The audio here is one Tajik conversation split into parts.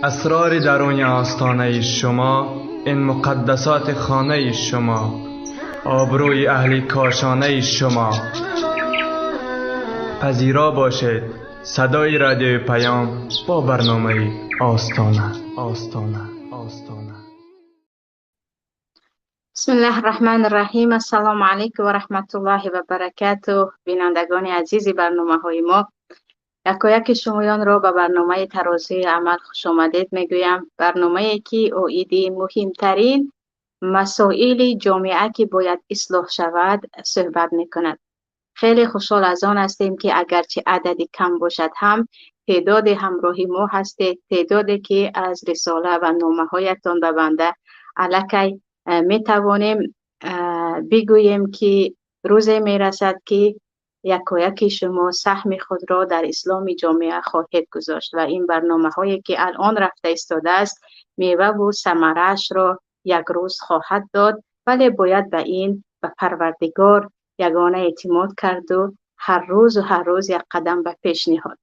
Асрори даруни остонаи шумо, ин муқаддасоти хонаи шумо, обрӯи аҳли кошонаи шумо. Пазиро бошед садои радиои Паём бо барномаи Остона, Остона, Остона. Бисмиллаҳи Раҳмони Раҳим. Ассалому алайкум ва раҳматуллоҳи ва баракатуҳ. Бинандагони азизи барномаҳои мо, якояки шумоёнро ба барномаи Тарозуи амал хуш омадед мегӯям. Барномае ки оиди муҳимтарин масоили ҷомеа, ки бояд ислоҳ шавад, суҳбат мекунад. Хеле хушҳол аз он ҳастем, ки агарчи адади кам бошад ҳам, теъдоди ҳамроҳи мо ҳастед, теъдоде ки аз рисола ва номаҳоятон ба банда аллакай метавонем бигӯем, ки рӯзе мерасад, ки якояки шумо саҳми худро дар исломи ҷомеа хоҳед гузошт ва ин барномаҳое ки алон рафта истодааст, меваву самараашро як рӯз хоҳад дод. Вале бояд ба ин, ба Парвардигор ягона эътимод карду ҳар рӯзу ҳар рӯз як қадам ба пеш ниҳод.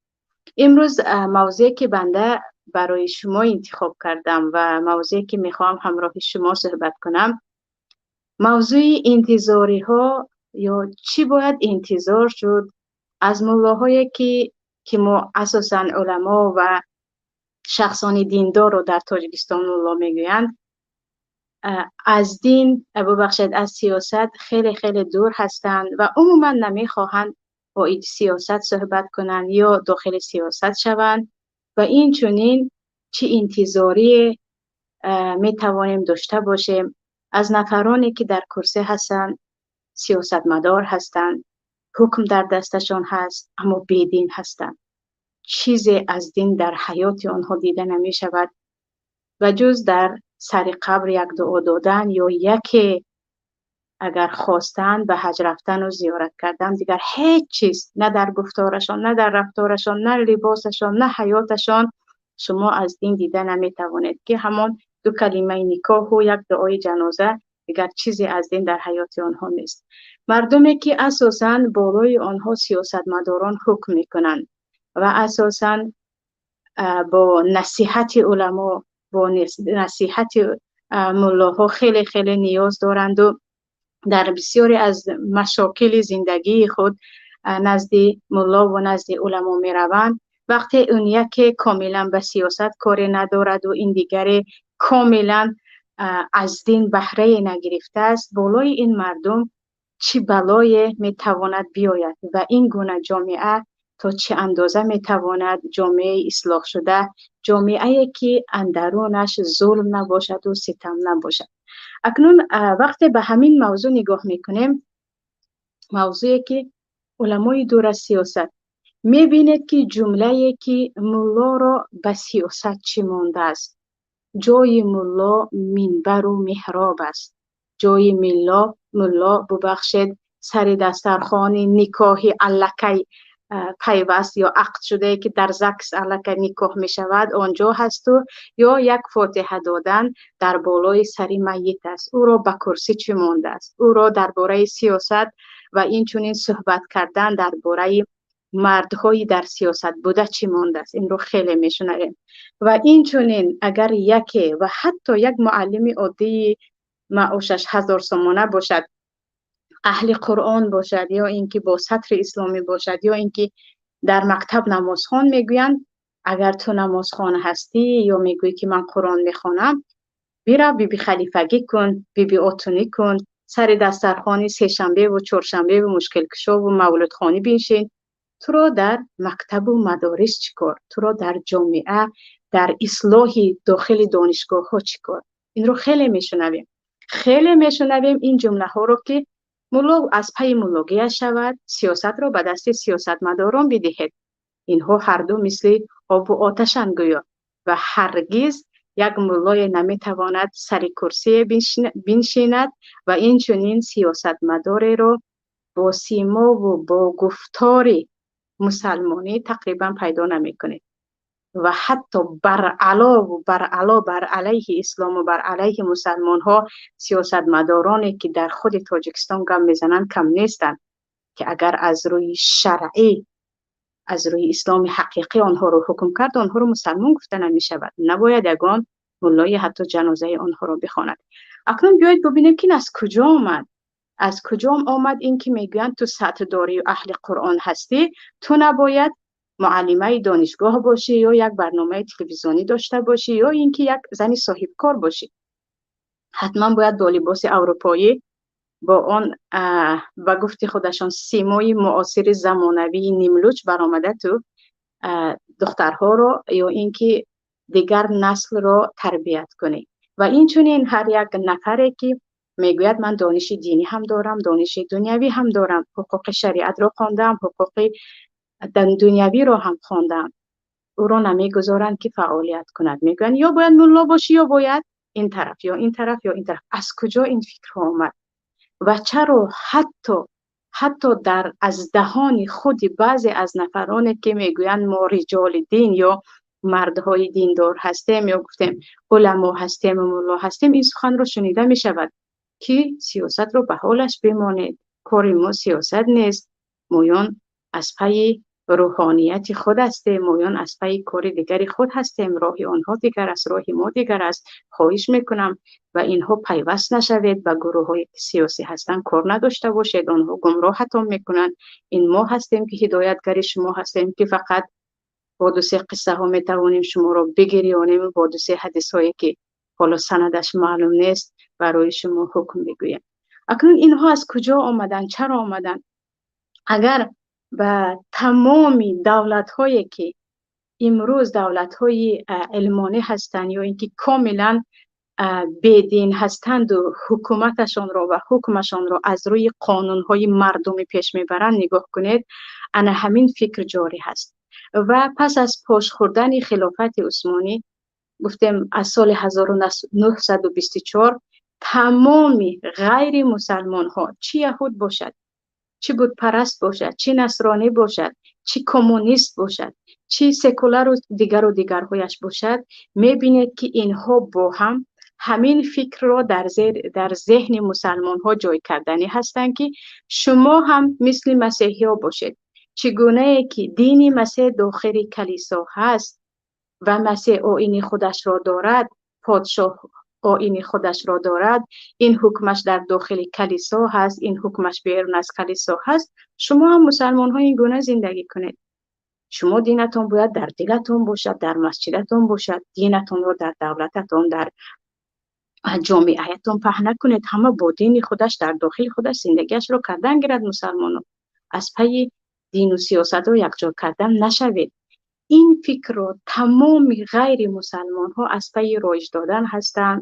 Имрӯз мавзӯе ки банда барои шумо интихоб кардам ва мавзӯе ки мехоҳам ҳамроҳи шумо суҳбат кунам, мавзӯи интизориҳо ё чӣ бояд интизор шуд аз муллоҳое ки мо асосан уламо ва шахсони диндорро дар Тоҷикистон мулло мегӯянд, аз дин, бубахшед, аз сиёсат хеле хеле дур ҳастанд ва умуман намехоҳанд бо сиёсат суҳбат кунанд ё дохили сиёсат шаванд. Ва инчунин чӣ интизорие метавонем дошта бошем аз нафароне ки дар курсӣ ҳастанд, сиёсатмадор ҳастанд, ҳукм дар дасташон ҳаст, аммо бедин ҳастанд. Чизе аз дин дар ҳаёти онҳо дида намешавад ва ҷуз дар сари қабр як дуо додан ё яке агар хостанд ба ҳаҷ рафтану зиёрат кардан, дигар ҳеҷ чиз на дар гуфторашон, на дар рафторашон, на либосашон, на ҳаёташон шумо аз дин дида наметавонед, ки ҳамон ду калимаи никоҳу як дуои ҷаноза, дигар чизе аз дин дар ҳаёти онҳо нест. Мардуме ки асосан болои онҳо сиёсатмадорон ҳукм мекунанд ва асосан бо насиҳати уламо, бо насиҳати муллоҳо хеле хеле ниёз доранду дар бисёре аз машокили зиндагии худ назди мулло ва назди уламо мераванд. Вақте он яке комилан ба сиёсат коре надораду ин дигаре комилан аз дин баҳрае нагирифтааст, болои ин мардум чӣ балое метавонад биёяд ва ин гуна ҷомеа то чӣ андоза метавонад ҷомеаи ислоҳшуда, ҷомеае ки андарунаш зулм набошаду ситам набошад. Акнун вақте ба ҳамин мавзӯъ нигоҳ мекунем, мавзӯе ки уламои дур аз сиёсат, мебинед ки ҷумлае ки муллоро ба сиёсат чӣ мондааст. Ҷои мулло минбару меҳроб аст. Ҷои мулло, бубахшед, сари дастархони никоҳи аллакай пайваст ё ақд шудае, ки дар ЗАГС аллакай никоҳ мешавад, он ҷо ҳасту ё як фотиҳа додан дар болои сари майит аст. Ӯро ба курсӣ чӣ мондааст? Ӯро дар бораи сиёсат ва инчунин суҳбат кардан дар бораи мардҳои дар сиёсат буда чӣ мондааст? Инро хеле мешунавем. Ва инчунин агар яке ва ҳатто як муаллими оддии маошаш 1000 сомона бошад, аҳли Қуръон бошад ё ин ки бо сатри исломӣ бошад ё ин ки дар мактаб намозхон, мегӯянд: агар ту намозхон ҳастӣ ё мегӯӣ ки ман Қуръон мехонам, бирав биби халифагӣ кун, биби отунӣ кун, сари дастархони сешанбеву чоршанбеву мушкилкушову мавлудхонӣ биншин. Туро дар мактабу мадорис чӣ кор? Туро дар ҷомеа, дар ислоҳи дохили донишгоҳҳо чӣ кор? Инро хеле мешунавем, хеле мешунавем ин ҷумлаҳоро, ки мулло аз пайи муллогиаш шавад, сиёсатро ба дасти сиёсатмадорон бидиҳед. Инҳо ҳарду мисли обу оташанд гӯё, ва ҳаргиз як муллое наметавонад сари курсие биншинад ва инчунин сиёсатмадореро бо симову бо гуфтори мусалмонӣ тақрибан пайдо намекунед. Ва ҳатто баръалову баръало бар алайҳи ислому бар алайҳи мусалмонҳо сиёсатмадороне ки дар худи Тоҷикистон гап мезананд, кам нестанд, ки агар аз рӯи шаръӣ Аз рӯи исломи ҳақиқӣ онҳоро ҳукм кард, онҳоро мусалмон гуфта намешавад. Набояд ягон муллои ҳатто ҷанозаи онҳоро бихонад. Акнун биёед бубинем, ки ин аз куҷо омад. Аз куҷо омад ин ки мегӯянд, ту сатҳ дорӣ, аҳли Қуръон ҳастӣ, ту набояд муаллимаи донишгоҳ бошӣ ё як барномаи телевизионӣ дошта бошӣ ё ин ки як зани соҳибкор бошӣ. Ҳатман бояд бо либоси аврупоӣ, бо он, ба гуфти худашон, симои муосири замонавии нимлуч баромада, ту духтарҳоро ё ин ки дигар наслро тарбият кунӣ. Ва инчунин ҳар як нафаре ки мегӯяд, ман дониши динӣ ҳам дорам, дониши дунявӣ ҳам дорам, ҳуқуқи шариатро хондам, ҳуқуқи дунявиро ҳам хондам, ӯро намегузоранд, ки фаъолият кунад. Мегӯянд, ё бояд мулло бошӣ, ё бояд ин тараф, ё ин тараф, ё ин тараф. Аз куҷо ин фикрҳо омад ва чаро ҳатто дар аз даҳони худи баъзе аз нафароне, ки мегӯянд, мо риҷоли дин ё мардҳои диндор ҳастем, ё гуфтем, уламо ҳастем, мулло ҳастем, ин суханро шунида мешавад, ки сиёсатро ба ҳолаш бимонед, кори мо сиёсат нест, моён аз пайи рӯҳонияти худ ҳастем, моён аз пайи кори дигари худ ҳастем, роҳи онҳо дигар аст, роҳи мо дигар аст, хоҳиш мекунам, ба инҳо пайваст нашавед, ба гурӯҳҳое ки сиёсӣ ҳастанд кор надошта бошед, онҳо гумроҳатон мекунанд. Ин мо ҳастем, ки ҳидоятгари шумо ҳастем, ки фақат бо ду-се қиссаҳо метавонем шуморо бигирёнем, бо ду-се ҳадисҳое, ки ҳоло санадаш маълум нест, барои шумо ҳукм бигӯем. Акнун инҳо аз куҷо омаданд, чаро омаданд? Агар ба тамоми давлатҳое, ки имрӯз давлатҳои илмонӣ ҳастанд ё ин ки комилан бедин ҳастанду ҳукуматашонро ва ҳукмашонро аз рӯи қонунҳои мардумӣ пеш мебаранд, нигоҳ кунед, ана ҳамин фикр ҷорӣ ҳаст. Ва пас аз пош хӯрдани хилофати Усмонӣ, гуфтем, аз соли 1924 тамоми ғайри мусалмонҳо, чӣ яҳуд бошад, чӣ бутпараст бошад, чӣ насронӣ бошад, чӣ коммунист бошад, чӣ секуляру дигару дигарҳояш бошад, мебинед, ки инҳо бо ҳам ҳамин фикрро дар зеҳни мусалмонҳо ҷой карданӣ ҳастанд, ки шумо ҳам мисли масеҳиҳо бошед. Чӣ гунае ки дини Масеҳ дохили калисо ҳаст ва Масеҳ оини худашро дорад, подшоҳ оини худашро дорад, ин ҳукмаш дар дохили калисо ҳаст, ин ҳукмаш берун аз калисо ҳаст, шумо ҳам, мусалмонҳо, ин гуна зиндагӣ кунед. Шумо динатон бояд дар дилатон бошад, дар масҷидатон бошад, динатонро дар давлататон, дар ҷомеаятон паҳн накунед. Ҳама бо дини худаш дар дохили худаш зиндагиашро кардан гирад. Мусалмонон, аз пайи дину сиёсатро якҷо кардан нашавед. Ин фикрро тамоми ғайри мусалмонҳо аз пайи роиҷ додан ҳастанд.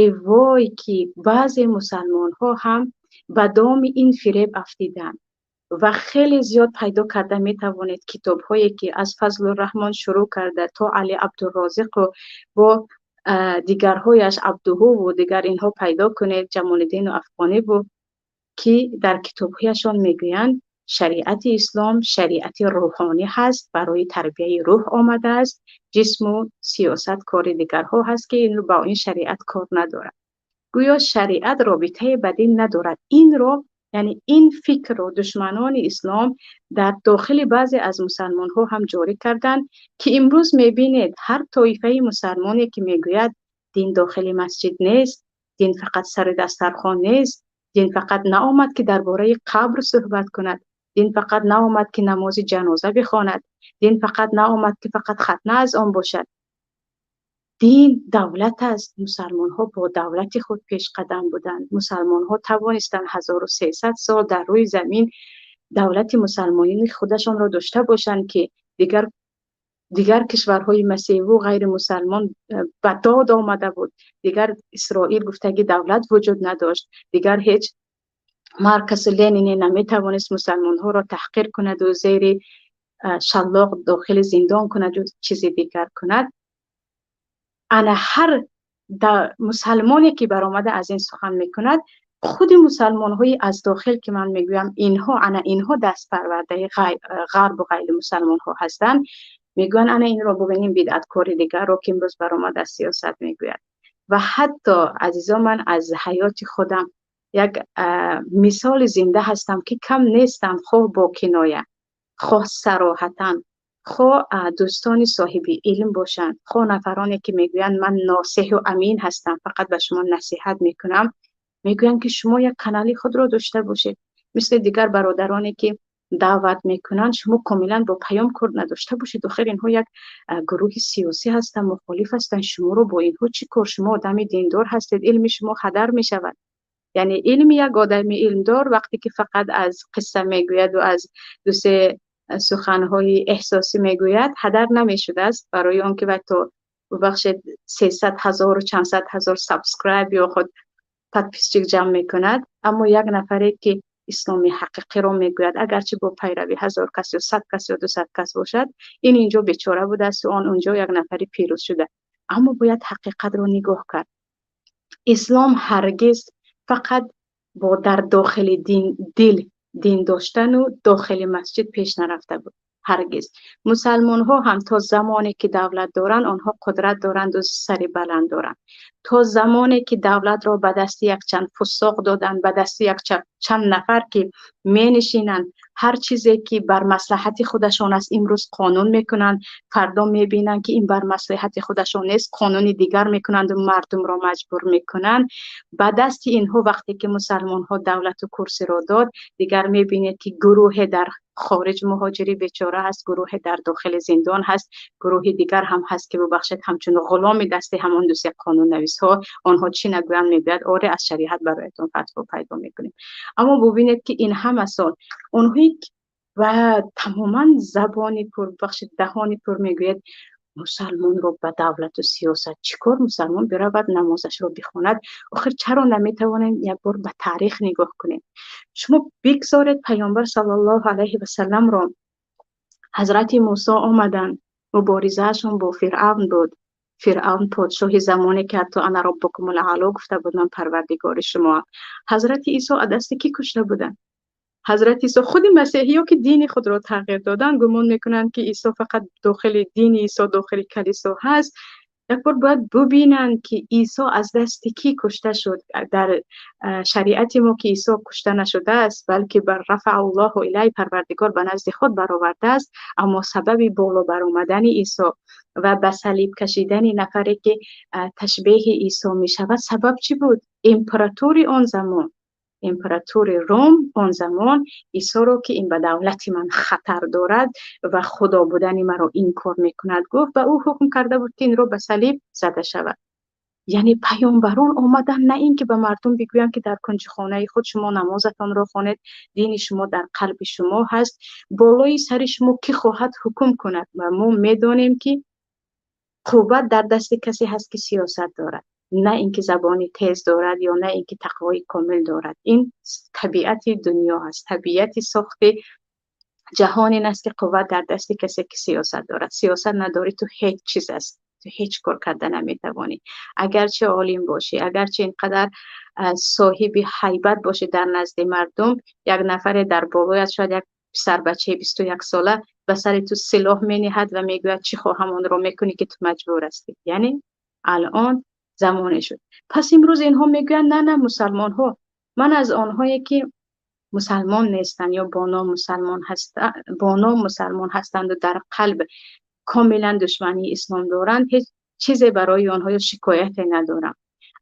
Эй вой, ки баъзе мусалмонҳо ҳам ба доми ин фиреб афтиданд. Ва хеле зиёд пайдо карда метавонед китобҳое, ки аз Фазлурраҳмон шурӯъ карда то Али Абдуррозиқу бо дигарҳояш, Абдуҳуву дигар инҳо пайдо кунед, Ҷамолиддину Афғониву, ки дар китобҳояшон мегӯянд, шариати ислом шариати рӯҳонӣ ҳаст, барои тарбияи рӯҳ омадааст, ҷисму сиёсат кори дигарҳо ҳаст, ки ин ба ин шариат кор надорад. Гӯё шариат робитае ба дин надорад. Инро, яъне ин фикрро, душманони ислом дар дохили баъзе аз мусалмонҳо ҳам ҷорӣ карданд, ки имрӯз мебинед, ҳар тоифаи мусалмоне, ки мегӯяд, дин дохили масҷид нест, дин фақат сари дастархон нест, дин фақат наомад, ки дар бораи қабр суҳбат кунад, дин фақат наомад, ки намози ҷаноза бихонад, дин фақат наомад, ки фақат хатна аз он бошад, дин давлат аст, мусалмонҳо бо давлати худ пешқадам буданд, мусалмонҳо тавонистанд 1300 сол дар рӯи замин давлати мусалмонии худашонро дошта бошанд, ки дигар кишварҳои масеҳиву ғайримусалмон ба дод омада буд, дигар Исроил гуфтаги давлат вуҷуд надошт, дигар ҳеҷ Марксу Ленине наметавонист мусалмонҳоро таҳқир кунаду зери шаллоқ дохили зиндон кунаду чизи дигар кунад. Ана ҳар мусалмоне, ки баромада аз ин сухан мекунад, худи мусалмонҳои аз дохил, ки ман мегӯям, инҳо, ана инҳо дастпарвардаи ғарбу ғайри мусалмонҳо ҳастанд, мегӯянд, ана инро бубинем, бидъаткори дигарро, ки имрӯз баромада аз сиёсат мегӯяд. Ва ҳатто, азизон, ман аз ҳаёти худам як мисоли зинда ҳастам, ки кам нестанд, хоҳ бо киноя. Хоҳ сароҳатан, хоҳ дӯстони соҳиби илм бошанд, хоҳ нафароне ки мегӯянд ман носеҳу амин ҳастам, фақат ба шумо насиҳат мекунам, мегӯянд ки шумо як канали худро дошта бошед. Мисли дигар бародароне ки даъват мекунанд, шумо комилан бо паём кор надошта бошед. Охир инҳо як гурӯҳи сиёсӣ ҳастанд, мухолиф ҳастанд. Шуморо бо инҳо чӣ кор? Шумо одами диндор ҳастед, илми шумо ҳадар мешавад. Яъне илми як одами илмдор вақте ки фақат аз қисса мегӯяд ва аз ду се суханҳои эҳсосӣ мегӯяд, ҳадар намешудааст, барои он ки вай то бубахшед 300 000 чанд сад ҳазор subscribe ё худ подписчик ҷамъ мекунад. Аммо як нафаре ки исломи ҳақиқиро мегӯяд, агарчи бо пайрави 1000 кас ё 100 кас ё 200 кас бошад, ин инҷо бечора будааст, он унҷо як нафари пирӯз шуда. Аммо бояд ҳақиқатро нигоҳ кард. Ислом ҳаргиз фақат бо дар дохили дин дил дин доштану дохили масҷид пеш нарафта буд ҳаргиз. Мусалмонҳо ҳам то замоне ки давлат доранд, онҳо қудрат доранду сари баланд доранд. То замоне ки давлатро ба дасти якчанд фусоқ доданд, ба дасти якчанд нафар ки менишинанд, ҳар чизе ки бар маслиҳати худашон аст имрӯз қонун мекунанд, фардо мебинанд ки ин бар маслиҳати худашон нест, қонуни дигар мекунанду мардумро маҷбур мекунанд. Ба дасти инҳо вақте ки мусалмонҳо давлату курсиро дод, дигар мебинед ки гурӯҳе дар хориҷ муҳоҷири бечора ҳаст, гурӯҳе дар дохили зиндон ҳаст, гурӯҳи дигар ҳам ҳаст ки бубахшед ҳамчун ғуломи дасти ҳамон ду се қонуннависҳо, онҳо чӣ нагӯянд, мегӯяд оре, аз шариат бароятон фатво пайдо мекунем. Аммо бубинед ки ин ҳама сол онҳое ва тамоман забони пур, бахшед, даҳони пур мегӯяд мусалмонро ба давлату сиёсат чӣ кор, мусалмон биравад намозашро бихонад. Охир чаро наметавонем як бор ба таърих нигоҳ кунем? Шумо бигзоред паёмбар саллаллоҳу алайҳи васалламро. Ҳазрати Мусо омаданд, муборизаашон бо Фиръавн буд. Фиръавн подшоҳи замоне ки ҳатто ана роббукумул аъло гуфта буд, ман парвардигори шумоам. Ҳазрати Исо аз дасти кӣ кушта буданд? Ҳазрати Исо, худи масеҳиё ки дини худро тағйир доданд, гумон мекунанд ки Исо фақат дохили дини Исо дохили калисо ҳаст. Як бор бояд бубинанд ки Исо аз дасти кӣ кушта шуд. Дар шариати мо ки Исо кушта нашудааст, балки бар рафааллоҳу илай, парвардигор ба назди худ баровардааст. Аммо сабаби боло баромадани Исо ва ба салиб кашидани нафаре ки ташбеҳи Исо мешавад, сабаб чӣ буд? Императори он замон, императори Рум он замон Исоро ки ин ба давлати ман хатар дорад ва худо будани маро инкор мекунад гуфт, ба ӯ ҳукм карда буд ки инро ба салиб зада шавад. Яъне паёмбарон омаданд на ин ки ба мардум бигӯянд ки дар кунҷи хонаи худ шумо намозатонро хонед, дини шумо дар қалби шумо ҳаст, болои сари шумо кӣ хоҳад ҳукм кунад. Ва мо медонем ки қувват дар дасти касе ҳаст ки сиёсат дорад, на ин ки забони тез дорад ё на ин ки тақвои комил дорад. Ин табиати дунё аст, табиати сохти ҷаҳон ин аст ки қувват дар дасти касе ки сиёсат дорад. Сиёсат надорӣ, ту ҳеҷ чиз аст, ту ҳеҷ кор карда наметавонӣ, агарчи олим бошӣ, агарчи инқадар соҳиби ҳайбат бошӣ дар назди мардум. Як нафаре дар болоят, шояд як писарбачаи 21 сола, ба сари ту силоҳ мениҳад ва мегӯяд чӣ хоҳам онро мекунӣ, ки ту маҷбур ҳастӣ. Яъне алон замоне шуд. Пас имрӯз инҳо мегӯянд на, на, мусалмонҳо. Ман аз онҳое ки мусалмон нестанд ё бо ном мусалмон ҳастанду дар қалб комилан душмании ислом доранд, ҳеҷ чизе барои онҳо ё шикояте надорам.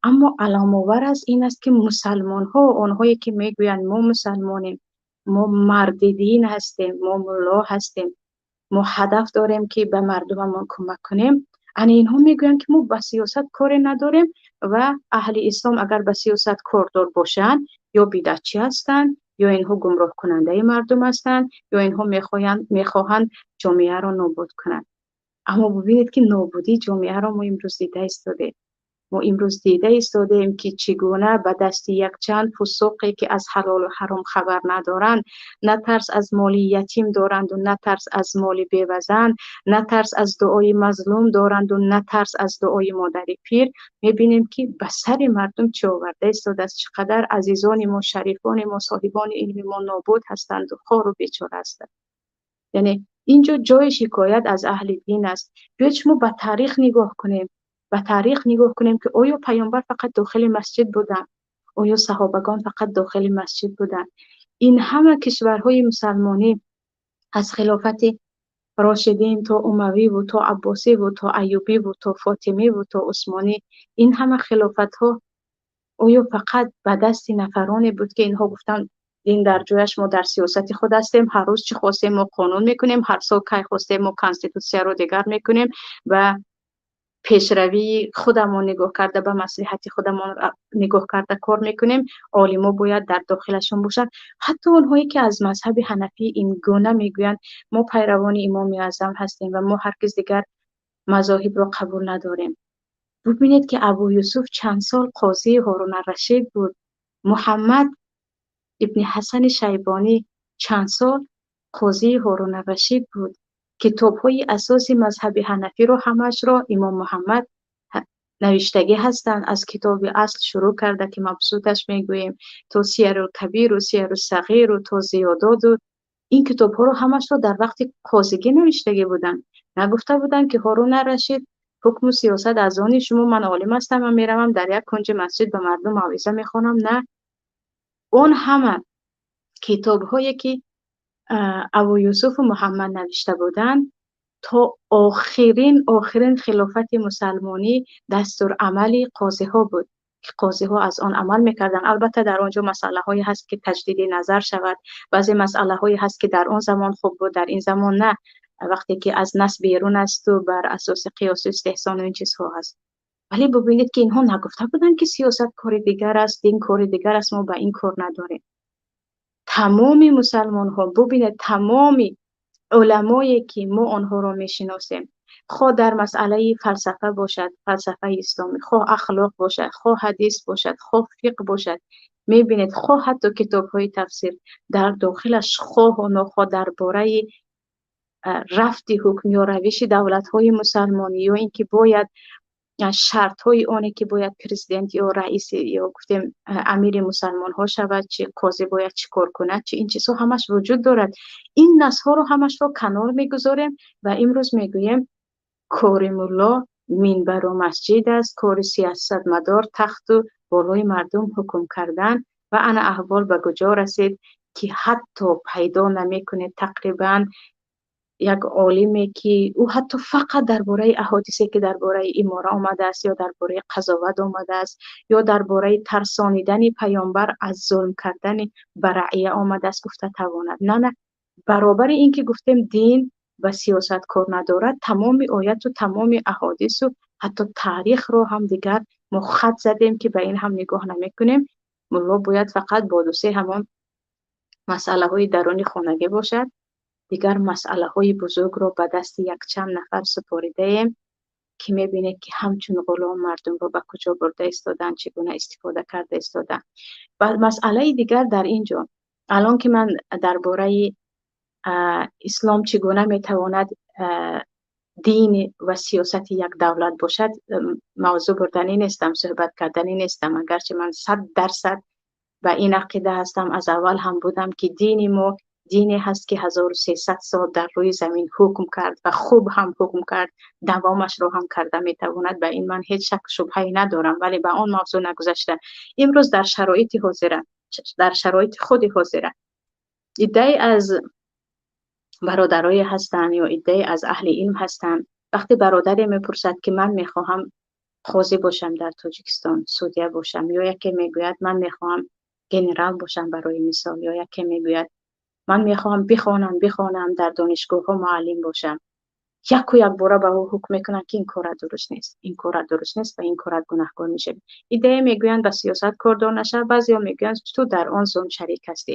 Аммо аломовар аст ин аст ки мусалмонҳо, онҳое ки мегӯянд мо мусалмонем, мо марди дин ҳастем, мо мулло ҳастем, мо ҳадаф дорем ки ба мардумамон кӯмак кунем, ана инҳо мегӯянд ки мо ба сиёсат коре надорем. Ва аҳли ислом агар ба сиёсат кордор бошанд, ё бидъатчӣ ҳастанд, ё инҳо гумроҳкунандаи мардум ҳастанд, ё инҳо мехоҳанд ҷомеаро нобуд кунанд. Аммо бубинед ки нобудии ҷомеаро мо имрӯз дида истодем. Мо имрӯз дида истодем ки чӣ гуна ба дасти якчанд фусоқе ки аз ҳалолу ҳаром хабар надоранд, на тарс аз моли ятим доранду, на тарс аз моли бевазан, на тарс аз дуои мазлум доранду, на тарс аз дуои модари пир, мебинем ки ба сари мардум чӣ оварда истодааст, чӣ қадар азизони мо, шарифони мо, соҳибони илми мо нобуд ҳастанду хору бечора ҳастанд. Яъне инҷо ҷои шикоят аз аҳли дин аст. Биёед шумо ба таърих нигоҳ кунем, ба таърих нигоҳ кунем ки оё паёмбар фақат дохили масҷид буданд? Оё саҳобагон фақат дохили масҷид буданд? Ин ҳама кишварҳои мусалмонӣ Аз хилофати Рошидин то Умавӣ ва то Аббосӣ ва то Аюбӣ ва то Фотимӣ ва то Усмонӣ, ин ҳама хилофатҳо оё фақат ба дасти нафароне буд, ки инҳо гуфтанд дин дар ҷояш, мо дар сиёсати худ ҳастем, ҳар рӯз чӣ хостем мо қонун мекунем, ҳар сол кай хостем мо конститутсияро дигар мекунем ва пешравии худамон нигоҳ карда, ба маслиҳати худамон нигоҳ карда кор мекунем, олимо бояд дар дохилашон бошанд. Ҳатто онҳое ки аз мазҳаби ҳанафӣ ин гуна мегӯянд, мо пайравони Имоми Аъзам ҳастем ва мо ҳаргиз дигар мазоҳибро қабул надорем. Бубинед, ки Абу Юсуф чанд сол қозии Ҳорун ар-Рашид буд, Муҳаммад ибни Ҳасани Шайбонӣ чанд сол қозии Ҳорун ар-Рашид буд. Китобҳои асоси мазҳаби ҳанафиро ҳамаашро Имом Муҳаммад навиштагӣ ҳастанд, аз китоби асл шурӯъ карда, ки мабсуташ мегӯем, то Сиярул-Кабиру, Сиярус-Сағиру, то Зиёдоду. Ин китобҳоро ҳамаашро дар вақти қозигӣ навиштагӣ буданд. Нагуфта буданд, ки Ҳорун ар-Рашид, ҳукму сиёсат аз они шумо, ман олим ҳастам, ман меравам дар як кунҷи масҷид ба мардум мавъиза мехонам. На, он ҳама китобҳое ки Абу Юсуфу Муҳаммад навишта буданд, то охирин хилофати мусалмонӣ дастурамали қозиҳо буд, ки қозиҳо аз он амал мекарданд. Албатта, дар он ҷо масъалаҳое ҳаст, ки таҷдиди назар шавад, баъзе масъалаҳое ҳаст, ки дар он замон хуб буд, дар ин замон на, вақте ки аз нас берун асту бар асоси қиёсу истеҳсону ин чизҳо ҳаст. Вале бубинед, ки инҳо нагуфта буданд, ки сиёсат кори дигар аст, дин кори дигар аст, мо ба ин кор надорем. Тамоми мусалмонҳо, бубинед, тамоми уламое ки мо онҳоро мешиносем, хоҳ дар масъалаи фалсафа бошад, фалсафаи исломӣ, хоҳ ахлоқ бошад, хоҳ ҳадис бошад, хоҳ фиқҳ бошад, мебинед, хоҳ ҳатто китобҳои тафсир, дар дохилаш хоҳу нохоҳ дар бораи рафти ҳукм ё равиши давлатҳои мусалмонӣ, ё ин ки бояд шартҳои оне ки бояд президент ё раис ё гуфтем амири мусалмонҳо шавад, чи қозӣ бояд чӣ кор кунад, чи ин чизҳо ҳамаш вуҷуд дорад. Ин насҳоро ҳамашро канор мегузорем ва имрӯз мегӯем, кори мулло минбару масҷид аст, кори сиёсатмадор тахту болои мардум ҳукм кардан. Ва ана аҳвол ба куҷо расид, ки ҳатто пайдо намекунед тақрибан як олиме, ки ӯ ҳатто фақат дар бораи аҳодисе, ки дар бораи имора омадааст, ё дар бораи қазоват омадааст, ё дар бораи тарсонидани паёмбар аз зулм кардани ба раъия омадааст, гуфта тавонад. На, баробари ин ки гуфтем дин ба сиёсат кор надорад, тамоми ояту тамоми аҳодису ҳатто таърихро ҳам дигар мо хат задем, ки ба ин ҳам нигоҳ намекунем. Мулло бояд фақат бо дусе ҳамон масъалаҳои даруни хонагӣ бошад, дигар масъалаҳои бузургро ба дасти якчанд нафар супоридаем, ки мебинед, ки ҳамчун ғулом мардумро ба куҷо бурда истоданд, чӣ гуна истифода карда истоданд. Ва масъалаи дигар дар ин ҷо, алон ки ман дар бораи ислом чӣ гуна метавонад дин ва сиёсати як давлат бошад мавзӯъ бурданӣ нестам, суҳбат карданӣ нестам, агарчи ман 100% ба ин ақида ҳастам, аз аввал ҳам будам, ки дини мо дине ҳаст, ки 1300 сол дар рӯи замин ҳукм кард ва хуб ҳам ҳукм кард, давомашро ҳам карда метавонад. Ба ин ман ҳеҷ шак шубҳае надорам, вале ба он мавзӯъ нагузашта, имрӯз дар шароити ҳозира, дар шароити худи ҳозира, иддае аз бародарое ҳастанд ё иддае аз аҳли илм ҳастанд, вақте бародаре мепурсад, ки ман мехоҳам қозӣ бошам дар Тоҷикистон, судья бошам, ё яке мегӯяд, ман мехоҳам генерал бошам, барои мисол, ё яке мегӯяд, ман мехоҳам бихонам, дар донишгоҳҳо муаллим бошам, яку якбора ба ӯ ҳукм мекунанд, ки ин кора дуруст нест, ин кора дуруст нест ва ин корат гунаҳкор мешавӣ. Иддае мегӯянд, ба сиёсат кордор нашав, баъзеҳо мегӯянд, ту дар он зон шарик ҳастӣ.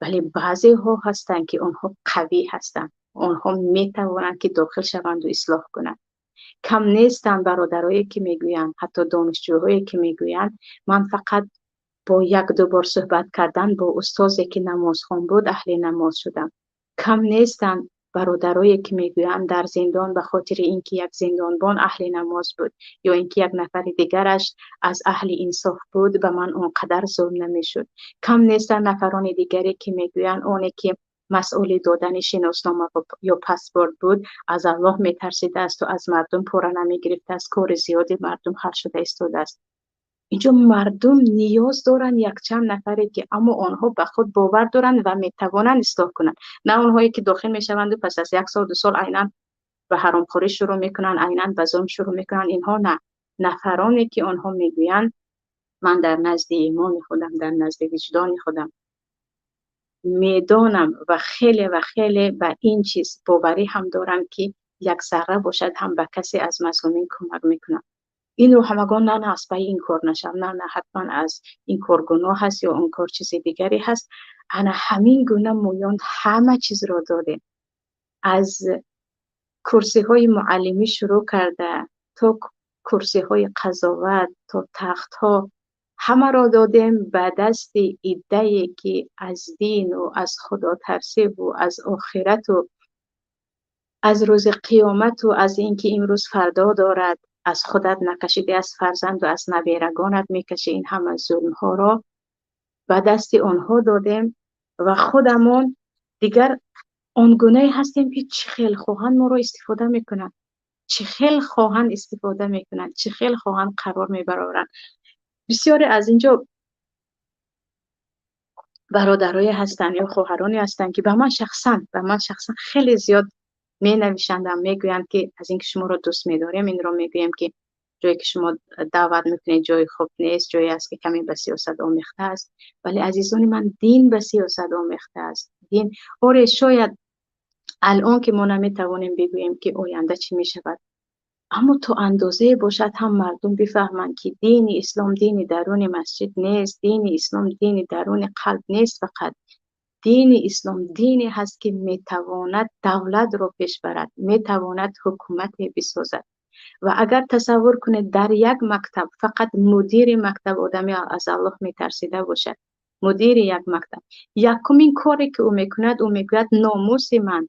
Вале баъзеҳо ҳастанд, ки онҳо қавӣ ҳастанд, онҳо метавонанд, ки дохил шаванду ислоҳ кунанд. Кам нестанд бародарое, ки мегӯянд, ҳатто донишҷӯҳое, ки мегӯянд, ман фақат бо як-ду бор суҳбат кардан бо устозе, ки намозхон буд, аҳли намоз шудам. Кам нестанд бародарое, ки мегӯянд, дар зиндон ба хотири ин ки як зиндонбон аҳли намоз буд ё ин ки як нафари дигараш аз аҳли инсоф буд, ба ман он қадар зулм намешуд. Кам нестанд нафарони дигаре, ки мегӯянд, оне ки масъули додани шиноснома ё паспорт буд, аз Аллоҳ метарсидаасту аз мардум пора намегирифтааст, кори зиёди мардум ҳал шуда истодааст. Инҷо мардум ниёз доранд якчанд нафаре ки аммо онҳо ба худ бовар доранд ва метавонанд ислоҳ кунанд. На онҳое ки дохил мешаванд ва пас аз як сол, ду сол айнан ба ҳаромхӯрӣ шурӯъ мекунанд, айнан ба зулм шурӯъ мекунанд. Инҳо на. Нафароне ки онҳо мегӯянд ман дар назди имони худам, дар назди виҷдони худам медонам ва хеле ва хеле ба ин чиз боварӣ ҳам дорам ки як зарра бошад ҳам ба касе аз мазлумин кӯмак мекунам. Инро ҳамагон на, на, аз пайи ин кор нашав, на, на, ҳатман аз ин кор гуноҳ аст ё он кор чизи дигаре ҳаст. Ана ҳамин гуна мӯён ҳама чизро додем. Аз курсиҳои муаллимӣ шурӯъ карда то курсиҳои қазоват, то тахтҳо, ҳамаро додем ба дасти иддае ки аз дину аз худотарсиву аз охирату аз рӯзи қиёмату аз ин ки имрӯз фардо дорад, аз худат накашидӣ, аз фарзанду аз наберагонат мекашӣ, ин ҳама зулмҳоро ба дасти онҳо додем ва худамон дигар он гунае ҳастем ки чӣ хел хоҳанд моро истифода мекунанд, чӣ хел хоҳанд истифода мекунанд, чӣ хел хоҳанд қарор мебароранд. Бисёре аз инҷо бародарое ҳастанд ё хоҳароне ҳастанд ки ба ман шахсан хеле зиёд менавишанд, мегӯянд ки аз инки шуморо дӯст медорем, инро мегӯем ки ҷое ки шумо даъват мекунед ҷои хуб нест, ҷое аст ки каме ба сиёсат омехта аст. Вале азизони ман, дин ба сиёсат омехта аст. Дин оре, шояд алон ки мо наметавонем бигӯем ки оянда чӣ мешавад, аммо то андозае бошад ҳам мардум бифаҳманд ки дини ислом дини даруни масҷид нест, дини ислом дини даруни қалб нест. Фақат дини ислом дине ҳаст ки метавонад давлатро пеш барад, метавонад ҳукумате бисозад. Ва агар тасаввур кунед, дар як мактаб фақат мудири мактаб одами аз Аллоҳ метарсида бошад, мудири як мактаб якумин коре ки ӯ мекунад, ӯ мегӯяд: номуси ман,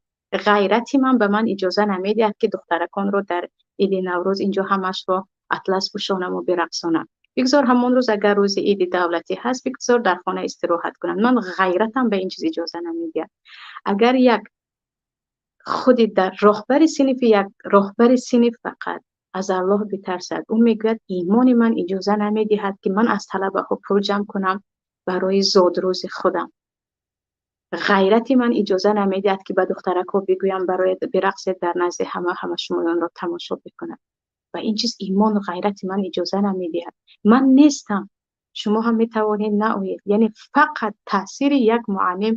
ғайрати ман ба ман иҷоза намедиҳад ки духтараконро дар иди Наврӯз инҷо ҳамашро атлас пӯшонаму бирақсонам. Бигзор ҳамон рӯз, агар рӯзи иди давлатӣ ҳаст, бигзор дар хона истироҳат кунанд. Ман ғайратам ба ин чиз иҷоза намедиҳад. Агар як худи дар роҳбари синфи, як роҳбари синф фақат аз Аллоҳ битарсад, ӯ мегӯяд: имони ман иҷоза намедиҳад ки ман аз талабаҳо пул ҷамъ кунам барои зодрӯзи худам. Ғайрати ман иҷоза намедиҳад ки ба духтаракҳо бигӯям барои бирақсед дар назди ҳама, ҳама шумоёнро тамошо бикунад. Ва ин чиз имону ғайрати ман иҷоза намедиҳад. Ман нестам, шумо ҳам метавонед наоед. Яъне фақат таъсири як муаллим,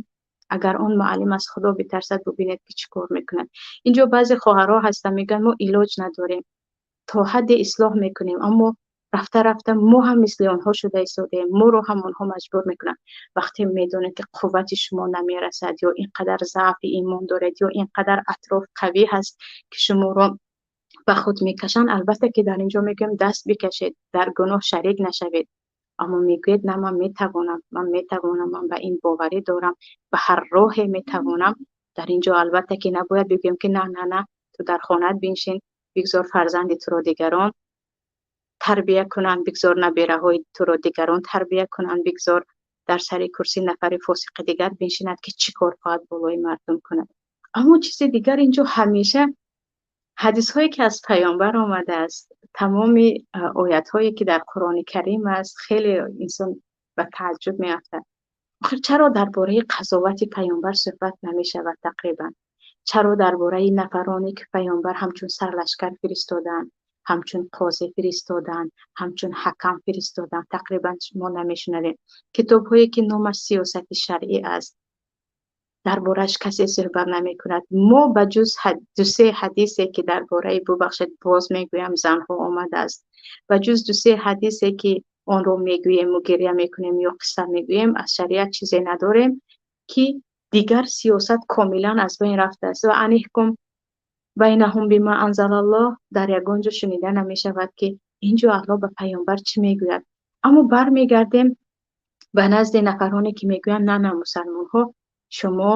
агар он муаллим аз Худо битарсад, бубинед ки чӣ кор мекунад. Инҷо баъзе хоҳарҳо ҳастанд, мегӯянд: мо илоҷ надорем, то ҳадде ислоҳ мекунем, аммо рафта рафта мо ҳам мисли онҳо шуда истодаем, моро ҳам онҳо маҷбур мекунанд. Вақте медонед ки қуввати шумо намерасад ё ин қадар заъфи имон доред ё ин қадар атроф қавӣ ҳаст ки шуморо ба худ мекашанд, албатта ки дар инҷо мегӯем: даст бикашед, дар гуноҳ шарик нашавед. Аммо мегӯед: на, ман метавонам, ман метавонам, ман ба ин боварӣ дорам, ба ҳар роҳе метавонам. Дар инҷо албатта ки набояд бигӯем ки на, на, на, ту дар хонаат биншин, бигзор фарзанди туро дигарон тарбия кунанд, бигзор набераҳои туро дигарон тарбия кунанд, бигзор дар сари курсӣ нафари фосиқи дигар биншинад ки чӣ кор хоҳад болои мардум кунад. Аммо чизи дигар, инҷо ҳамеша ҳадисҳое ки аз паёмбар омадааст, тамоми оятҳое ки дар Қуръони Карим аст, хеле инсон ба тааҷҷуб меафтад. Охир чаро дар бораи қазовати паёмбар суҳбат намешавад тақрибан? Чаро дар бораи нафароне ки паёмбар ҳамчун сарлашкар фиристоданд, ҳамчун қозӣ фиристоданд, ҳамчун ҳакам фиристоданд, тақрибан мо намешунавем? Китобҳое ки номаш сиёсати шаръӣ аст, дар борааш касе суҳбат намекунад. Мо ба ҷуз дусе ҳадисе ки дар бораи, бубахшед, боз мегӯям, занҳо омадааст, ба ҷуз дусе ҳадисе ки онро мегӯему гиря мекунем ё қисса мегӯем, аз шариат чизе надорем ки дигар сиёсат комилан аз байн рафтааст. Ва аниҳкум байнаҳум бима анзалаллоҳ дар ягон ҷо шунида намешавад ки инҷо Аллоҳ ба паёмбар чӣ мегӯяд. Аммо бармегардем ба назди нафароне ки мегӯянд: на, на, мусалмонҳо, шумо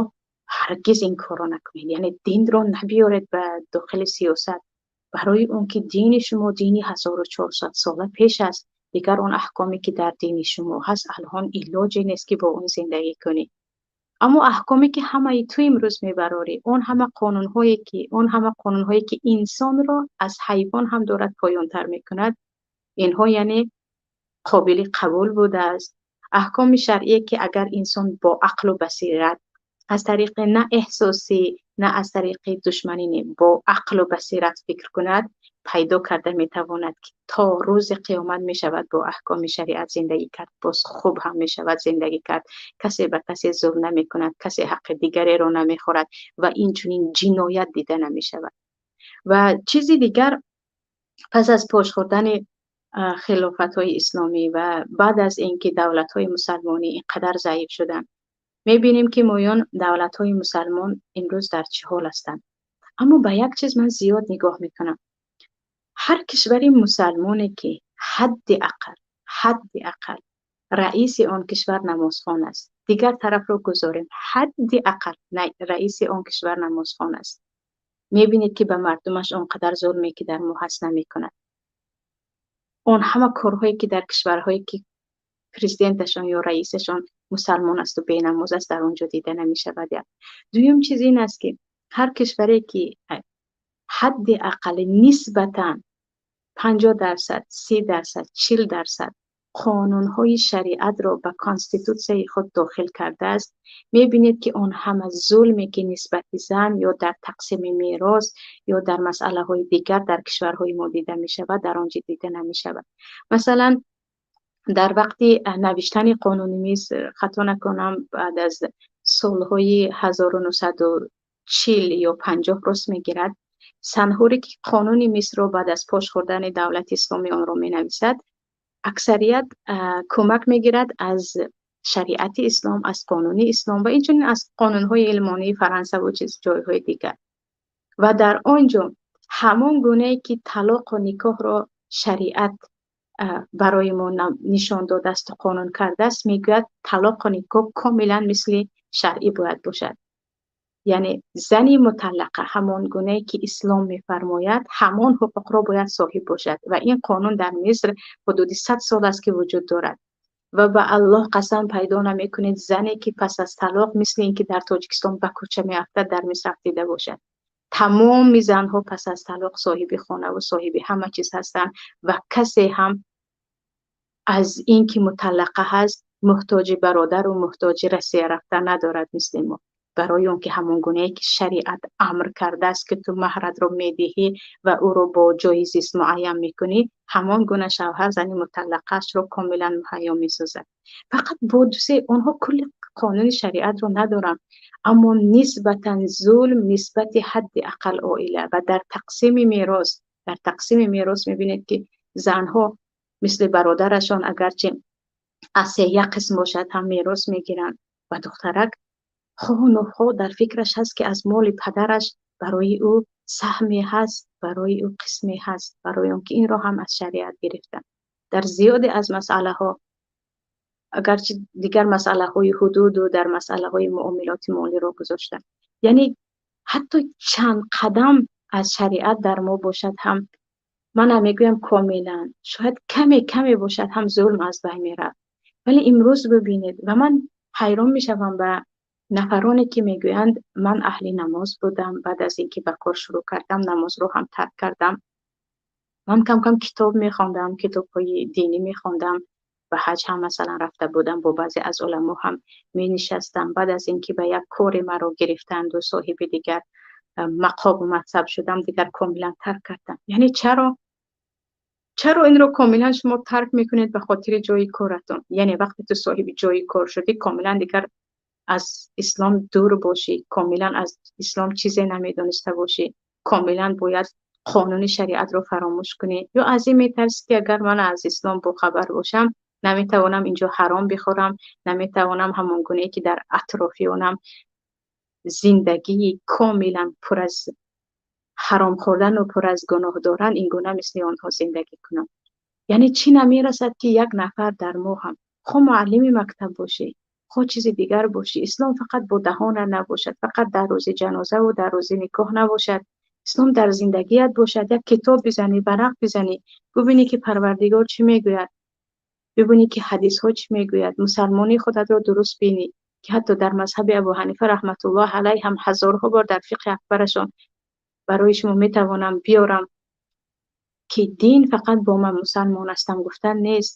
ҳаргиз ин корро накунед, яъне динро набиёред ба дохили сиёсат, барои он ки дини шумо дини 1400 сола пеш аст. Дигар он аҳкоме ки дар дини шумо ҳаст, алҳон илоҷе нест ки бо он зиндагӣ кунӣ. Аммо аҳкоме ки ҳамаи ту имрӯз мебарорӣ, он ҳама қонунҳое ки инсонро аз ҳайвон ҳам дорад поёнтар мекунад, инҳо яъне Қобили қабул будааст. Аҳкоми шаръие ки агар инсон бо ақлу басират, аз тариқи на эҳсосӣ, на аз тариқи душманӣ, не, бо ақлу басират фикр кунад, пайдо карда метавонад, ки то рӯзи қиёмат мешавад бо аҳкоми шариат зиндагӣ кард, боз хуб ҳам мешавад зиндагӣ кард. Касе ба касе зулм намекунад, касе ҳаққи дигареро намехӯрад ва инчунин ҷиноят дида намешавад. Ва чизи дигар, пас аз пош хӯрдани хилофатҳои исломӣ ва баъд аз инки давлатҳои мусалмонӣ ин қадар заиф шуданд, мебинем, ки моён давлатҳои мусалмон имрӯз дар чӣ ҳол ҳастанд. Аммо ба як чиз ман зиёд нигоҳ мекунам: ҳар кишвари мусалмоне ки ҳадди ақал раиси он кишвар намозхон аст, дигар тарафро гузорем, ҳадди ақал раиси он кишвар намозхон аст, мебинед, ки ба мардумаш он қадар зулме ки дар мо ҳаст намекунад. Он ҳама корҳое ки дар кишварҳое ки президенташон ё раисашон мусалмон асту бенамоз аст, дар он ҷо дида намешавад. Як дуюм чиз ин аст, ки ҳар кишваре ки ҳадди ақали нисбатан 50%, 30%, 40% қонунҳои шариатро ба конститутсияи худ дохил кардааст, мебинед, ки он ҳама зулме ки нисбати зан ё дар тақсими мерос ё дар масъалаҳои дигар дар кишварҳои мо дида мешавад, дар он ҷо дида намешавад. Масалан, дар вақти навиштани қонуни Миср, хато накунам, баъд аз солҳои 1940 ё 50 рост мегирад, Санҳуре ки қонуни Мисрро баъд аз пош хӯрдани давлати исломӣ онро менависад, аксарият кӯмак мегирад аз шариати ислом, аз қонуни ислом ва инчунин аз қонунҳои илмонии Фарансаву чиз ҷойҳои дигар. Ва дар он ҷо ҳамон гунае ки талоқу никоҳро шариат барои мо нишон додаасту қонун кардааст, мегӯяд, талоқу никоҳ комилан мисли шаръӣ бояд бошад. Яъне зани муталлақа ҳамон гунае ки ислом мефармояд, ҳамон ҳуқуқро бояд соҳиб бошад. Ва ин қонун дар Миср ҳудуди 100 сол аст, ки вуҷуд дорад. Ва ба Аллоҳ қасам, пайдо намекунед зане ки пас аз талоқ, мисли ин ки дар Тоҷикистон ба кӯча меафтад, дар Миср афтида бошад. Тамоми занҳо пас аз талоқ соҳиби хонаву соҳиби ҳама чиз ҳастанд ва касе ҳам аз ин ки муталлақа ҳаст, муҳтоҷи бародару муҳтоҷи Россия рафтан надорад мисли мо. Барои он ки ҳамон гунае ки шариат амр кардааст, ки ту маҳратро медиҳӣ ва ӯро бо ҷои зист муайян мекунӣ, ҳамон гуна шавҳар зани муталлақаашро комилан муҳайё месозад. Фақат бо дусе онҳо кулли қонуни шариатро надоранд, аммо нисбатан зулм нисбати ҳадди ақал оила ва дар тақсими мерос мебинед, ки занҳо мисли бародарашон, агарчи аз се як қисм бошад ҳам, мерос мегиранд. Ва духтарак хоҳу нохоҳ дар фикраш ҳаст, ки аз моли падараш барои ӯ саҳме ҳаст, барои ӯ қисме ҳаст, барои он ки инро ҳам аз шариат гирифтанд. Дар зиёде аз масъалаҳо, агарчи дигар масъалаҳои ҳудуду дар масъалаҳои муомилоти молиро гузоштанд, яъне ҳатто чанд қадам аз шариат дар мо бошад ҳам, ман намегӯям комилан, шояд каме каме бошад ҳам, зулм аз байн мерафт. Вале имрӯз бибинед, ва ман ҳайрон мешавам ба нафароне ки мегӯянд: «Ман аҳли намоз будам, баъд аз ин ки ба кор шурӯъ кардам, намозро ҳам тарк кардам. Ман кам кам китоб мехондам, китобҳои динӣ мехондам, ба ҳаҷ ҳам, масалан, рафта будам, бо баъзе аз уламо ҳам менишастам. Баъд аз ин ки ба як кори маро гирифтанду соҳиби дигар мақому мансаб шудам, дигар комилан тарк кардам». Яъне чаро инро комилан шумо тарк мекунед ба хотири ҷои коратон? Яъне вақте ту соҳиби ҷои кор шудӣ, комилан дигар аз ислом дур бошӣ, комилан аз ислом чизе намедониста бошӣ, комилан бояд қонуни шариатро фаромӯш кунӣ? Ё аз ин метарсӣ, ки агар ман аз ислом бохабар бошам, наметавонам инҷо ҳаром бихӯрам, наметавонам ҳамон гунае ки дар атрофиёнам зиндагии комилан пур аз ҳаром хӯрдану пур аз гуноҳ доранд, ин гуна мисли онҳо зиндагӣ кунам? Яъне чӣ намерасад, ки як нафар дар мо ҳам, хо муаллими мактаб бошӣ, хо чизи дигар бошӣ, ислом фақат бо даҳона набошад, фақат дар рӯзи ҷанозаву дар рӯзи никоҳ набошад, ислом дар зиндагият бошад. Як китоб бизанӣ, варақ бизанӣ, бубинӣ, ки Парвардигор чӣ мегӯяд, бибинӣ, ки ҳадисҳо чӣ мегӯяд, мусалмонии худатро дуруст бинӣ, ки ҳатто дар мазҳаби Абу Ҳанифа раҳматуллоҳ алайҳ ҳам ҳазорҳо бор дар фиқҳи акбарашон барои шумо метавонам биёрам, ки дин фақат бо «ман мусалмон ҳастам» гуфтан нест.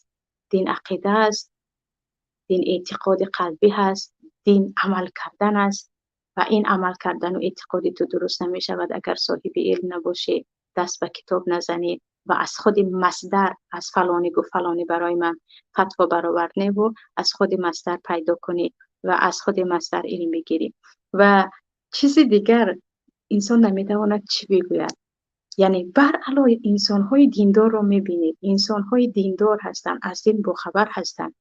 Дин ақида аст, дин эътиқоди қалбӣ ҳаст, дин амал кардан аст ва ин амал кардан ва эътиқоди ту дуруст намешавад агар соҳиби илм набошӣ, даст ба китоб назанӣ ва аз худи масдар, аз фалонӣ гуфт фалонӣ барои ман фатво баровард неву аз худи масдар пайдо кунӣ ва аз худи масдар илм бигирӣ. Ва чизи дигар инсон наметавонад чӣ бигӯяд. Яъне баръало инсонҳои диндорро мебинед, инсонҳои диндор ҳастанд, аз дин бохабар ҳастанд.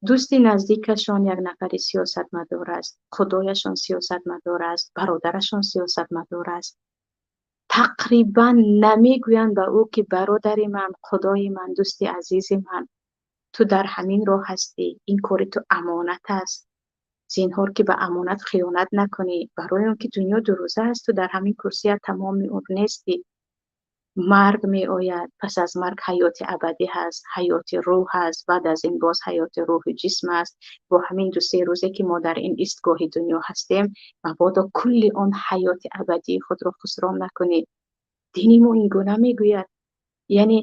Дӯсти наздикашон як нафари сиёсатмадор аст, худояшон сиёсатмадор аст, бародарашон сиёсатмадор аст. Тақрибан намегӯянд ба ӯ ки бародари ман, худои ман, дӯсти азизи ман, ту дар ҳамин роҳ ҳастӣ, ин кори ту амонат аст. Зинҳор ки ба амонат хиёнат накунӣ, барои он ки дунё дурӯза аст, ту дар ҳамин курсия тамоми умр нестӣ. Марг меояд, пас аз марг ҳаёти абадӣ ҳаст, ҳаёти рӯҳ ҳаст, баъд аз ин боз ҳаёти рӯҳу ҷисм аст. Бо ҳамин ду се рӯзе ки мо дар ин истгоҳи дунё ҳастем, мабодо кулли он ҳаёти абадии худро хусрон накунӣ. Дини мо ин гуна мегӯяд. Яъне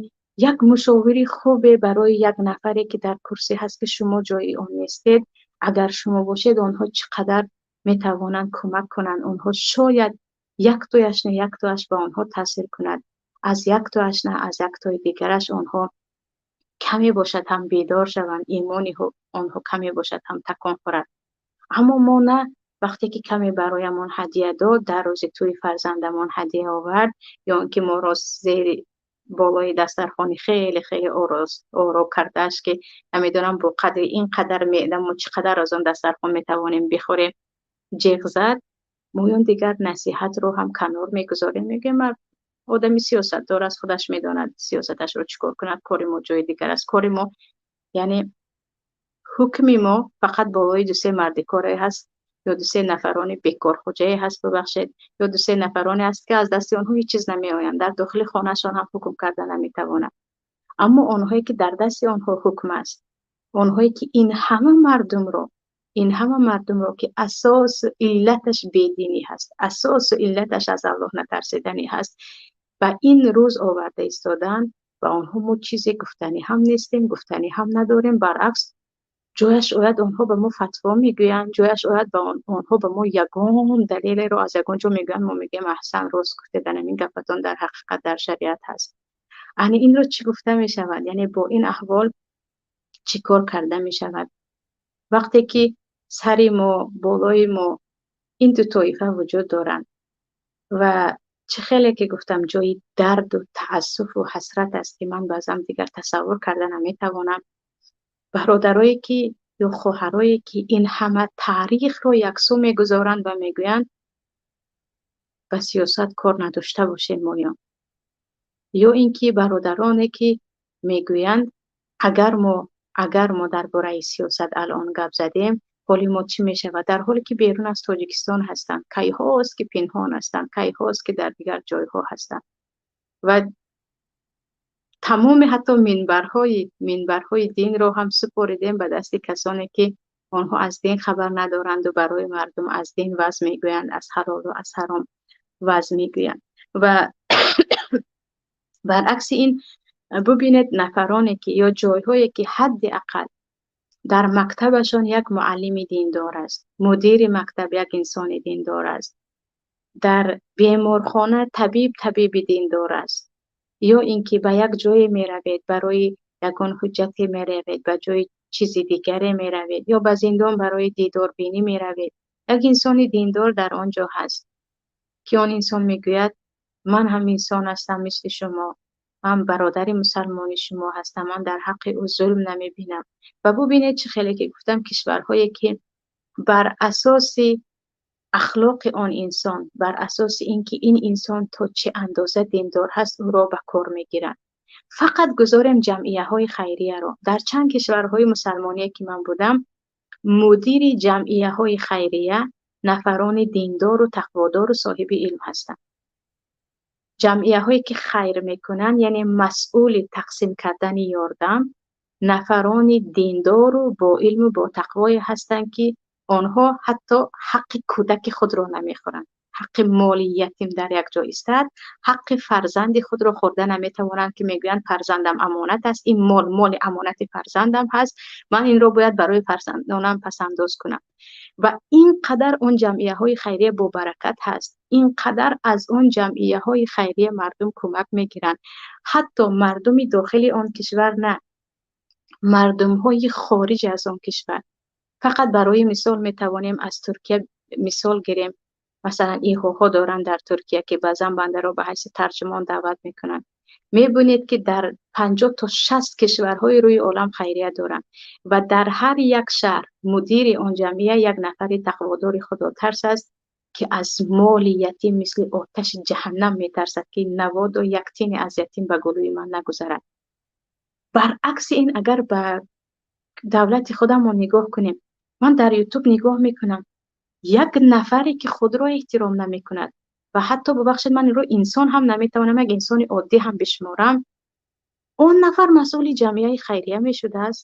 як мушовири хубе барои як нафаре ки дар курсӣ ҳаст ки шумо ҷои он нестед, агар шумо бошед, онҳо чӣ қадар метавонанд кӯмак кунанд. Онҳо шояд яктояш не яктояш ба онҳо таъсир кунад. Аз яктояш не аз яктои дигараш онҳо каме бошад ҳам бедор шаванд, имони онҳо каме бошад ҳам такон хӯрад. Аммо мо на, вақте ки каме бароямон ҳадия дод, дар рӯзи тӯи фарзандамон ҳадия овард, ё он ки моро зери болои дастархони хеле хеле оро кардааш ки намедонам бо қадри ин қадар меъда мо чӣ қадар аз он дастархон метавонем бихӯрем, ҷеғ зад, моён дигар насиҳатро ҳам канор мегузорем, мегӯем одами сиёсатдор аст, худаш медонад сиёсаташро чӣ кор кунад, кори мо ҷои дигар аст. Кори мо, яъне ҳукми мо фақат болои ду се мардикоре ҳаст ё ду се нафарони бекорхоҷае ҳаст, бубахшед, ё ду се нафароне ҳаст ки аз дасти онҳо ҳеҷ чиз намеоянд, дар дохили хонаашон ҳам ҳукм карда наметавонанд. Аммо онҳое ки дар дасти онҳо ҳукм аст, онҳое ки ин ҳама мардумро, ин ҳама мардумро ки асосу иллаташ бединӣ ҳаст, асосу иллаташ аз Аллоҳ натарсиданӣ ҳаст, ба ин рӯз оварда истоданд, ба онҳо мо чизе гуфтанӣ ҳам нестем, гуфтанӣ ҳам надорем. Баръакс, ҷояш ояд онҳо ба мо фатво мегӯянд, ҷояш ояд ба онҳо ба мо ягон далелеро аз ягон ҷо мегӯянд, мо мегӯем аҳсан, рост гуфтед, ин гапатон дар ҳақиқат дар шариат ҳаст. Ани инро чӣ гуфта мешавад? Яъне бо ин аҳвол чӣ кор карда мешавад? Вақте ки сари мо, болои мо ин ду тоифа вуҷуд доранд ва чӣ хеле ки гуфтам ҷои дарду таассуфу ҳасрат аст ки ман баъзан дигар тасаввур карда наметавонам. Бародарое ки ё хоҳарое ки ин ҳама таърихро яксу мегузоранд ва мегӯянд ба сиёсат кор надошта бошем моён, ё ин ки бародароне ки мегӯянд агар мо дар бораи сиёсат алон гап задем, ҳоли мо чӣ мешавад, дар ҳоле ки берун аз Тоҷикистон ҳастанд, кайҳост ки пинҳон ҳастанд, кайҳост ки дар дигар ҷойҳо ҳастанд ва тамоми ҳатто минбарҳои динро ҳам супоридем ба дасти касоне ки онҳо аз дин хабар надоранд ва барои мардум аз дин ваъз мегӯянд, аз ҳалолу аз ҳаром ваъз мегӯянд. Ва баръакси ин бубинед нафароне ки ё ҷойҳое ки ҳадди ақал дар мактабашон як муаллими диндор аст, мудири мактаб як инсони диндор аст, дар беморхона табиб табиби диндор аст, ё ин ки ба як ҷое меравед, барои ягон ҳуҷҷате меравед, ба ҷои чизи дигаре меравед, ё ба зиндон барои дидорбинӣ меравед, як инсони диндор дар он ҷо ҳаст ки он инсон мегӯяд ман ҳам инсон ҳастам мисли шумо, ман бародари мусалмони шумо ҳастам, ман дар ҳаққи ӯ зулм намебинам. Ва бубинед чӣ хеле ки гуфтам, кишварҳое ки бар асоси ахлоқи он инсон, бар асоси ин ки ин инсон то чӣ андоза диндор ҳаст, ӯро ба кор мегиранд. Фақат гузорем ҷамъияҳои хайрияро. Дар чанд кишварҳои мусалмоние ки ман будам, мудири ҷамъияҳои хайрия нафарони диндору тақводору соҳиби илм ҳастанд. Ҷамъияҳое ки хайр мекунанд, яъне масъули тақсим кардани ёрдам, нафарони диндору бо илму бо тақвое ҳастанд ки онҳо ҳатто ҳаққи кӯдаки худро намехӯранд, Ҳаққи моли ятим дар як ҷо истад, ҳаққи фарзанди худро хӯрда наметавонанд, ки мегӯянд фарзандам амонат аст, ин мол моли амонати фарзандам ҳаст, ман инро бояд барои фарзандонам пасандоз кунам. Ва ин қадар он ҷамъияҳои хайрия бо баракат ҳаст, ин қадар аз он ҷамъияҳои хайрия мардум кӯмак мегиранд, ҳатто мардуми дохили он кишвар на, мардумҳои хориҷ аз он кишвар. Фақат барои мисол метавонем аз Туркия мисол гирем. Масалан, иҳоҳо доранд дар Туркия, ки баъзан бандаро ба ҳайси тарҷумон даъват мекунанд. Мебинед, ки дар 50 то 60 кишварҳои рӯи олам хайрия доранд ва дар ҳар як шаҳр мудири он ҷамъия як нафари тақводори худотарс аст, ки аз моли ятим мисли оташи ҷаҳаннам метарсад, ки наводу як тини аз ятим ба гулӯи ман нагузарад. Баръакси ин, агар ба давлати худамон нигоҳ кунем, ман дар Ютуб нигоҳ мекунам, як нафаре ки худро эҳтиром намекунад ва ҳатто, бубахшед, ман инро инсон ҳам наметавонам, як инсони оддӣ ҳам бишуморам, он нафар масъули ҷамъияи хайрия мешудааст.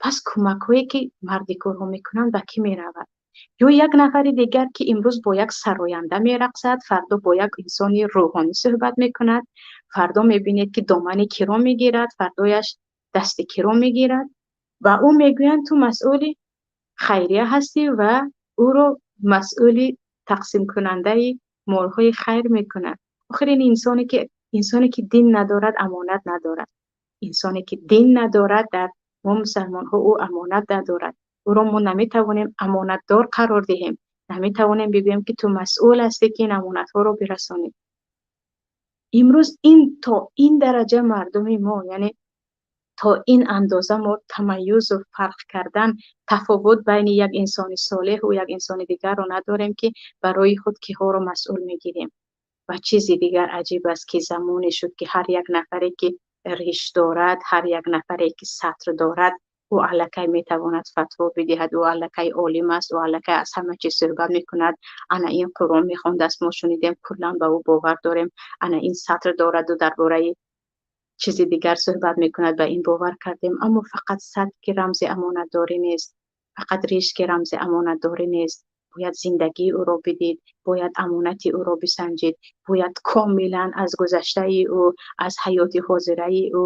Пас кӯмакҳое ки мардикорҳо мекунанд ба кӣ меравад? Ё як нафари дигар, ки имрӯз бо як сароянда мерақсад, фардо бо як инсони рӯҳонӣ суҳбат мекунад, фардо мебинед, ки домани киро мегирад, фардояш дасти киро мегирад ва ӯ мегӯянд ту масъули хайрия ҳастӣ ва ӯро масъули тақсимкунандаи молҳои хайр мекунад. Охир ин инсоне ки дин надорад, амонат надорад. Инсоне ки дин надорад, дар мо мусалмонҳо ӯ амонат надорад. Ӯро мо наметавонем амонатдор қарор диҳем, наметавонем бигӯем, ки ту масъул ҳастӣ, ки ин амонатҳоро бирасонӣ. Имрӯз ин то ин дараҷа мардуми мо, яъне то ин андоза мо тамаюзу фарқ кардан, тафовут байни як инсони солеҳу як инсони дигарро надорем, ки барои худ киҳоро масъул мегирем. Ва чизи дигар аҷиб аст, ки замоне шуд, ки ҳар як нафаре ки риш дорад, ҳар як нафаре ки сатр дорад, ӯ аллакай метавонад фатво бидиҳад, ӯ аллакай олим аст, ӯ аллакай аз ҳама чиз суҳбат мекунад. Ана ин Қуръон мехондааст, мо шунидем, куллан ба ӯ бовар дорем. Ана ин сатр дораду дар бораи чизи дигар суҳбат мекунад, ба ин бовар кардем. Аммо фақат сатр ки рамзи амонатдорӣ нест, фақат риш ки рамзи амонатдорӣ нест. Бояд зиндагии ӯро бидид, бояд амонати ӯро бисанҷид, бояд комилан аз гузаштаи ӯ, аз ҳаёти ҳозираи ӯ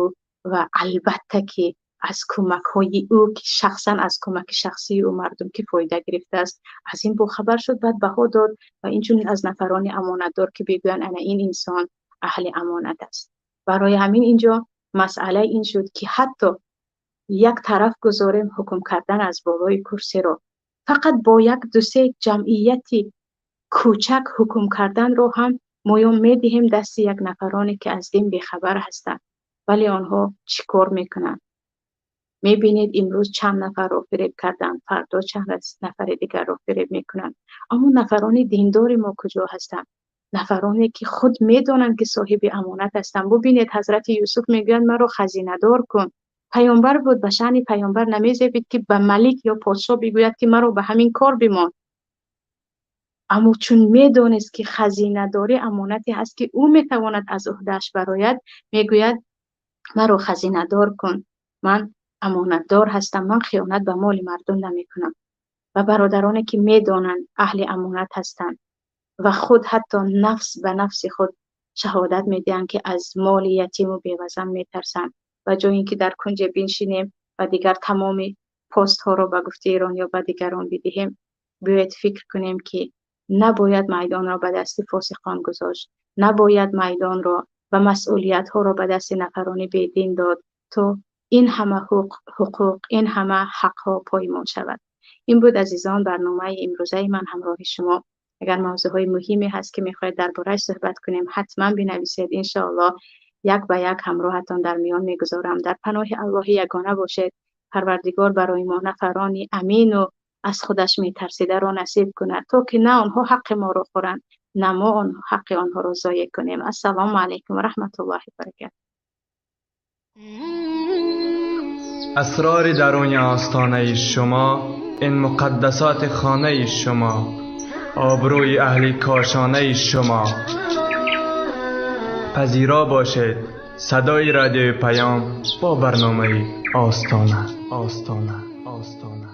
ва албатта ки аз кӯмакҳои ӯ, ки шахсан аз кӯмаки шахсии ӯ мардум ки фоида гирифтааст, аз ин бохабар шуд, баъд баҳо дод ва инчунин аз нафарони амонатдор, ки бигӯянд ана ин инсон аҳли амонат аст. Барои ҳамин инҷо масъала ин шуд, ки ҳатто як тараф гузорем ҳукм кардан аз болои курсиро, фақат бо як ду се ҷамъияти кӯчак ҳукм карданро ҳам мо ё медиҳем дасти як нафароне, ки аз дин бехабар ҳастанд. Вале онҳо чӣ кор мекунанд? Мебинед, имрӯз чанд нафарро фиреб карданд, фардо чанд нафари дигарро фиреб мекунанд. Аммо нафарони диндори мо куҷо ҳастанд? Нафароне ки худ медонанд, ки соҳиби амонат ҳастанд. Бубинед, ҳазрати Юсуф мегӯянд маро хазинадор кун. Паёмбар буд, ба шаъни паёмбар намезебид, ки ба малик ё подшоҳ бигӯяд, ки маро ба ҳамин кор бимон. Аммо чун медонист, ки хазинадорӣ амонате ҳаст, ки ӯ метавонад аз уҳдааш барояд, мегӯяд маро хазинадор кун, ман амонатдор ҳастам, ман хиёнат ба моли мардум намекунам. Ва бародароне ки медонанд аҳли амонат ҳастанд ва худ ҳатто нафс ба нафси худ шаҳодат медиҳанд, ки аз моли ятиму бевазан метарсанд, ба ҷои ин ки дар кунҷе биншинем ва дигар тамоми постҳоро ба гуфти эрон ё ба дигарон бидиҳем, биёед фикр кунем, ки набояд майдонро ба дасти фосиқон гузошт, набояд майдонро ва масъулиятҳоро ба дасти нафарони бедин дод, то ин ҳама ҳуқуқ, ин ҳама ҳақҳо поймол шавад. Ин буд, азизон, барномаи имрӯзаи ман ҳамроҳи шумо. Агар мавзӯъҳои муҳиме ҳаст, ки мехоҳед дар борааш суҳбат кунем, ҳатман бинависед. Иншоаллоҳ як ба як ҳамроҳатон дар миён мегузорам. Дар паноҳи Аллоҳи ягона бошед. Парвардигор барои мо нафарони амину аз худаш метарсидаро насиб кунад, то ки на онҳо ҳаққи моро хӯранд, на мо ҳаққи онҳоро зоеъ кунем. Ассалому алайкум ва раҳматуллоҳи ва баракатуҳ. Асрори даруни остонаи шумо, ин муқаддасоти хонаи шумо, обрӯи аҳли кошонаи шумо. Пазиро бошед садои радиои Паём бо барномаи Остона, Остона, Остона.